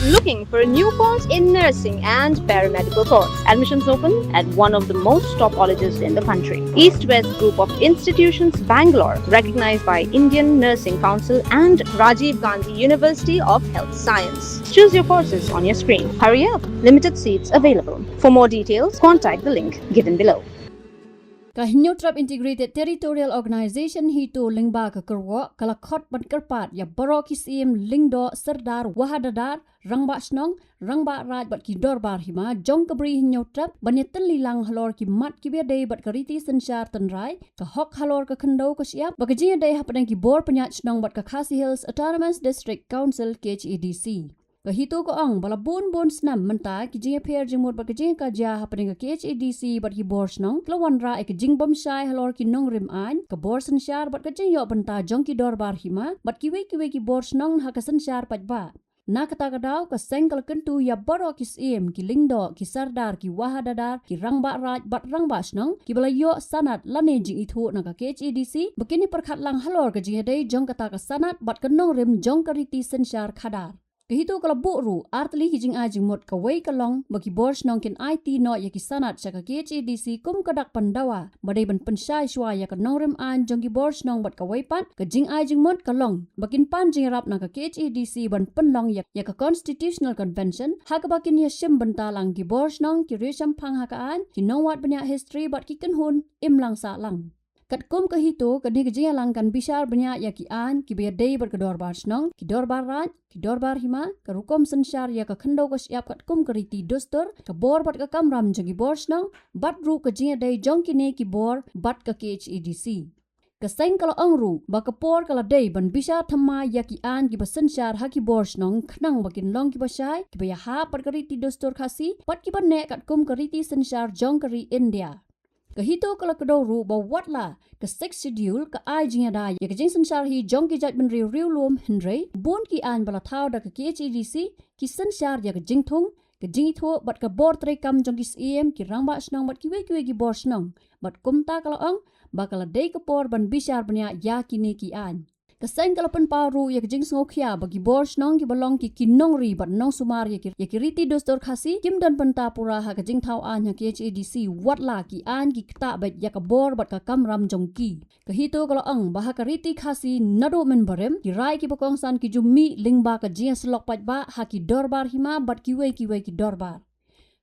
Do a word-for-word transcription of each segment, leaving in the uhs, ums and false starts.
Looking for a new course in nursing and paramedical course? Admissions open at one of the most top colleges in the country. East West Group of Institutions, Bangalore, recognized by Indian Nursing Council and Rajiv Gandhi University of Health Science. Choose your courses on your screen. Hurry up, limited seats available. For more details, contact the link given below. Ka Hynñiewtrep Integrated Territorial Organization HITO lyngba ka kyrwoh ka la khot ban kyrpad ïa baroh ki Syiem, Lyngdoh, Sordar, Wahadadar, Rangbah Shnong, Rangbah Raid bad ki Dorbar Hima jong ka Bri Hynñiewtrep ban ïatylli lang halor ki mat kiba ïadei bad ka riti synshar tynrai, ka hok halor ka khyndew ka shyiap, bad ka jingïadei hapdeng ki bor pynïaid shnong bad ka Khasi Hills Autonomous District Council, K H A D C. Ka HITO ka ong ba la bun bun snem mynta ki jingïapher jingmut bad ka jingïakajia hapdeng ka K H A D C bad ki bor shnong ki la wanrah ïa ka jingbymshai halor ki nongrim aiñ, ka bor synshar bad ka jingïoh bynta jong ki Dorbar Hima bad kiwei kiwei ki bor shnong ha ka synshar paidbah. Na kata ka daw ka seng ka la kyntu ïa baroh ki Syiem, ki Lyngdoh, ki Sordar, ki Wahadadar, ki Rangbah Raid bad Rangbah Shnong kiba la ïoh sanad lane jingithuh na ka K H A D C ba kin ïa pyrkhat lang halor ka jingïadei jong kata ka sanad bad ka nongrim jong ka riti synshar khadar. Ka HITO ka la buh ruh artylli ki jingai jingmut, kawei ka long ba ki bor shnong kin aiti noh ïa ki sanad sha ka K H A D C kum ka dak pyndawa ba dei ban pynshai shuwa ïa ka nongrim aiñ jong ki bor shnong, bad kawei pat ka jingai jingmut ka long ba kin pan jingïarap na ka K H A D C ban pynlong ïa, ïa ka Constitutional Convention ha kaba kin ïashim bynta lang ki bor shnong, ki riewshemphang ha ka aiñ, ki nongwad bniah history bad ki kynhun imlang sahlang. Katkum ka HITO, kane ka jingïalang kan bishar bniah ïa ki aiñ kiba ïadei bad ka Dorbar Shnong, ki Dorbar Raid, ki Dorbar Hima, ka rukom synshar ïa ka khyndew ka shyiap katkum ka riti dustur, ka bor bad ka kamram jong ki bor shnong, bad ruh ka jingïadei jong kine ki bor bad ka K H A D C. Ka seng ka la ong ruh ba ka por ka la dei ban bishar thymmai ïa ki aiñ kiba synshar ha ki bor shnong khnang ba kin long kiba shai, kiba ïahap bad ka riti dustur Khasi bad kiba neh katkum ka riti synshar jong ka ri India. Ka HITO ka la kdew ruh ba watla ka Sixth Schedule ka ai jingïada ïa ka jingsynshar hi jong ki jaitbynriew riewlum, hynrei bun ki aiñ ba la thaw da ka K H A D C ki synshar ïa ka jingthung, ka jingithuh bad ka bor treikam jong ki Syiem, ki Rangbah Shnong bad kiwei kiwei ki bor shnong, bad kumta ka la ong ba ka la dei ka por ban bishar bniah ïa kine ki aiñ. Ka seng ka la pynpaw ruh ïa ka jingsngewkhia ba ki bor shnong kiba long ki, ki nongri bad nongsumar ïa ki, ïa ki riti dustur Khasi kim don bynta pura ha ka jingthaw aiñ ha K H A D C watla ki aiñ ki ktah beit ïa ka bor bad ka kamram jong ki. Ka HITO ka la ong ba ha ka riti Khasi naduh mynbarim ki rai kiba kongsan ki ju mih lyngba ka jingïasyllok paidbah ha ki Dorbar Hima bad kiwei kiwei ki dorbar.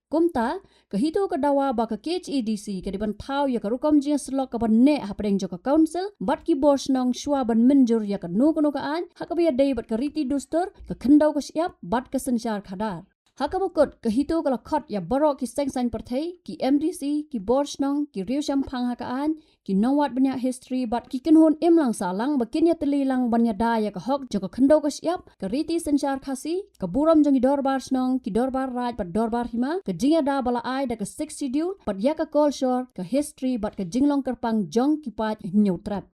Kumta, ka HITO ka dawa ba ka K H A D C ka dei ban thaw ïa ka rukom jingïasyllok kaba neh hapdeng jong ka Council bad ki bor shnong shuwa ban mynjur ïa kano kano ka aiñ ha kaba ïadei bad ka riti dustur, ka khyndew ka shyiap bad ka synshar khadar. Ha kaba kut, ka HITO ka la khot ïa baroh ki seng saiñ pyrthei, ki M D C, ki bor shnong, ki riewshemphang ha ka aiñ, ki nongwad bniah history bad ki kynhun imlang sahlang ba kin ïatylli lang ban ïada ïa ka hok jong ka khyndew ka shyiap, ka riti synshar Khasi, ka burom jong ki Dorbar Shnong, ki Dorbar Raid bad Dorbar Hima, ka jingïada ba la ai da ka Sixth Schedule bad ïa ka culture, ka history bad ka jinglong kyrpang jong ki paid Hynñiewtrep.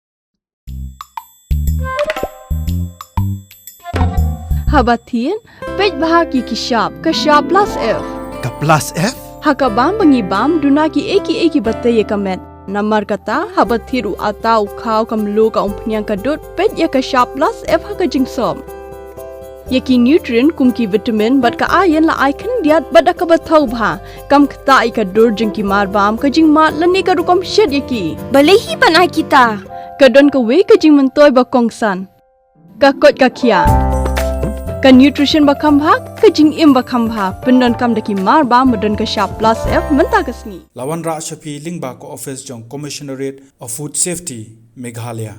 Haba thied, peit bha ki, ki shap, ka shap plus F. Ka plus F? Ha ka bam ba ngi bam, duna kiei kiei kiba tei ïa ka met. Namar kata, haba thied u atta, u khaw, ka mluh, ka umphniang, ka dud, peit ïa ka shap plus F ha ka jingsop. Ïa ki nutrient kum ki vitamin bad ka iron la ai khyndiat bad da kaba thaw bha, kam ktah ïa ka dur jong ki marbam, ka jingmad lane ka rukom shet ïa ki. Balei hi ban ai kita? Ka don kawei ka jingmyntoi ba kongsan. Ka koit ka khiah. Ka nutrition ba kham bha, ka jingim ba kham bha, pyndonkam da ki marbam ba don ka shap plus F mynta ka sngi. La wanrah sha phi lyngba ka office jong Commissionerate of Food Safety, Meghalaya.